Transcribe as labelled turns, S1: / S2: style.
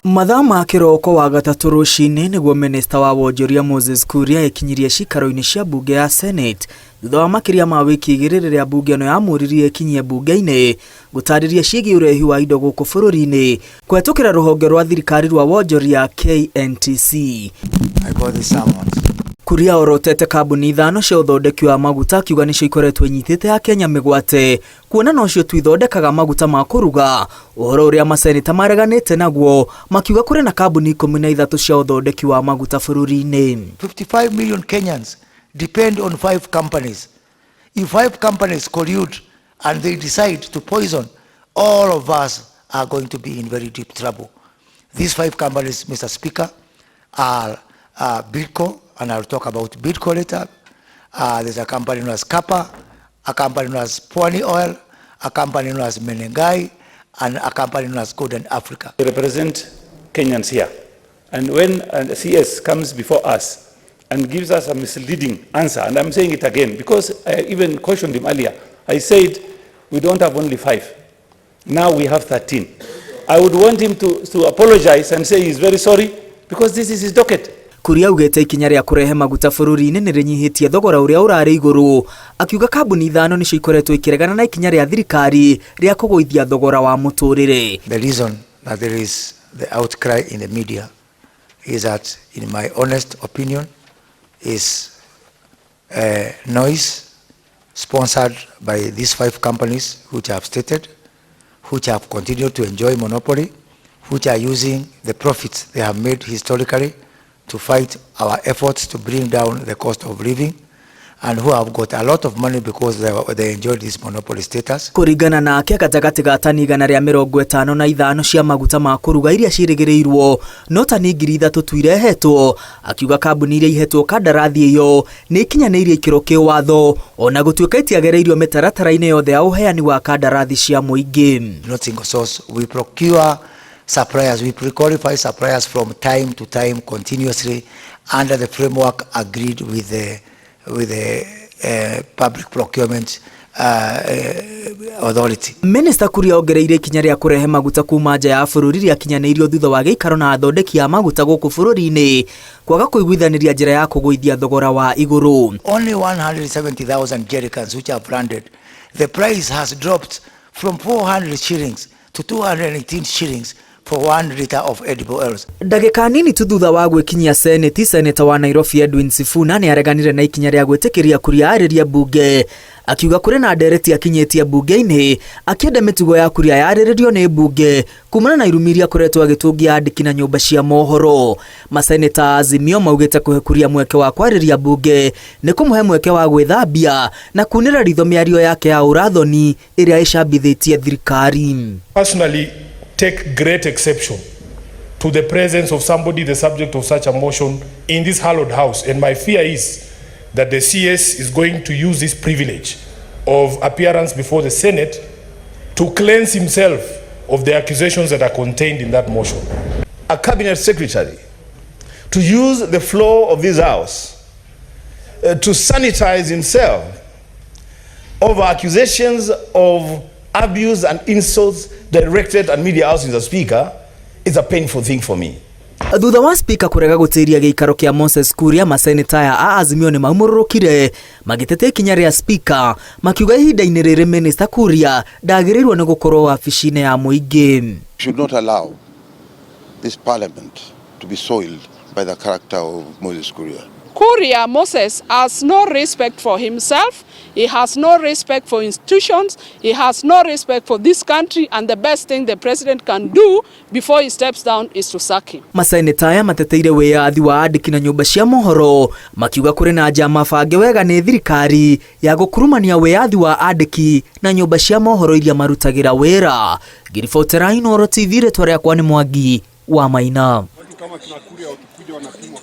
S1: Mathaa ma kĩroko wa gatatũ rũcinĩ nĩguo minista wa wonjoria Moses Kuria ekinyirie cikaro-inĩ cia mbunge ya Senate thutha wa makĩria ma wiki igĩrĩ rĩrĩa mbunge ĩno yamũririe ekinyie mbunge-inĩ gũtarĩria ciĩgiĩ ũrehi wa indo gũkũ bũrũri-inĩ kũhetũkĩra rũhonge rwa thirikari rwa wonjoria KNTC.
S2: I got the summons.
S1: Kuria orotete kambuni ithano cia ũthondeki wa maguta akiuga nĩcio ikoretwo inyitĩte Akenya mĩgwate kuona nocio tu ithondekaga maguta ma kũruga, ũhoro ũrĩa maseneta mareganĩte naguo makiuga kũrĩ na kambuni 13 cia ũthondeki wa maguta bũrũri-inĩ.
S2: 55 million Kenyans depend on 5 companies. If 5 companies collude and they decide to poison, all of us are going to be in very deep trouble. These 5 companies, Mr. Speaker, are Bidco, and I'll talk about Bidco later. There's a company known as Kappa, a company known as Pwani Oil, a company known as Menengai, and a company known as Golden Africa.
S3: We represent Kenyans here. And when a CS comes before us and gives us a misleading answer, and I'm saying it again because I even cautioned him earlier, I said we don't have only 5. Now we have 13. I would want him to apologize and say he's very sorry because this is his docket.
S1: Kuria augĩte ikinya rĩa kũrehe maguta bũrũri-inĩ nĩ rĩnyihĩtie thogora ũrĩa ũrarĩ igũrũ, akiuga kambuni ithano nĩcio ikoretwo ikĩregana na ikinya rĩa thirikari rĩa kũgũithia thogora wa mũtũrĩre.
S2: The reason that there is the outcry in the media is that, in my honest opinion, is noise sponsored by these 5 companies which I have stated, which have continued to enjoy monopoly, which are using the profits they have made historically to fight our efforts to bring down the cost of living, and who have got a lot of money because they enjoyed this monopoly status.
S1: Kũringana nake gatagatĩ ga tani igana rĩa mĩrongo ĩtano na ithano cia maguta ma kũruga iria ciĩrĩgĩrĩirwo no tani 3,000 tu irehetwo, akiuga kambuni iria ihetwo kandarathi ĩyo nĩ ikinyanĩirie ikĩro kĩwatho ona gũtuĩka itiagereirio mĩtaratara-inĩ yothe ya ũheani wa kandarathi cia mũingĩ.
S2: Not single source, we procure suppliers, we pre-qualify suppliers from time to time continuously under the framework agreed with the public procurement authority.
S1: Minister Kuria ongereire ikinya rĩa kũrehe maguta kuma nja ya bũrũri rĩakinyanĩirio thutha wa gĩikaro na athondeki a maguta gũkũ bũrũri-inĩ kwaga kũiguithanĩria njĩra ya kũgũithia thogora wa igũrũ.
S2: Only 170,000 jerrycans which are branded. The price has dropped from 400 shillings to 218 shillings for 1 liter of edible oils.
S1: Ndagĩka nini tu thutha wa gwĩkinyia Senate, Senator wa Nairobi Edwin Sifuna nĩ areganire na ikinya rĩa gwĩtĩkĩria Kuria arĩrie mbunge, akiuga kũrĩ na ndereti akinyĩtie mbunge-inĩ akĩenda mĩtugo ya Kuria yarĩrĩrio nĩ mbunge kumana na irumi iria akoretwo agĩtũngia andĩki na nyũmba cia mohoro. Maseneta Azimio maugĩte kũhe Kuria mweke wa kwarĩria mbunge nĩ kũmũhe mweke wa gwĩthambia na kunĩra ritho mĩario yake ya ũrathoni ĩrĩa ĩcambithĩtie thirikari.
S4: Personally, take great exception to the presence of somebody the subject of such a motion in this hallowed house, and my fear is that the CS is going to use this privilege of appearance before the Senate to cleanse himself of the accusations that are contained in that motion.
S5: A cabinet secretary to use the floor of this house to sanitize himself over accusations of abuse and insults directed at media house, Mr. Speaker, is a painful thing for me.
S1: Thutha wa speaker kurega gũtĩria gĩikaro kĩa Moses Kuria, maseneta aya a Azimio nĩ maumũrũrũkire magĩtetea ikinya rĩa speaker, makiuga ihinda-inĩ rĩrĩ Minister Kuria ndagĩrĩirwo nĩ gũkorwo wabici-inĩ ya mũingĩ.
S6: We should not allow this parliament to be soiled by the character of Moses Kuria.
S7: Kuria Moses has no respect for himself, he has no respect for institutions, he has no respect for this country, and the best thing the president can do before he steps down is to sack him.
S1: Maseneta aya mateteire wĩyathi wa andĩki na nyũmba cia mohoro, makiuga kũrĩ na njama bange wega nĩ thirikari ya gũkurumania wĩyathi wa andĩki na nyũmba cia mohoro iria marutagĩra wĩra. Ngiribotera Inooro TV, rĩtwa rĩakwa nĩ Mwangi wa Maina.
S8: Kama tunakuria wakikuja wanapimwa.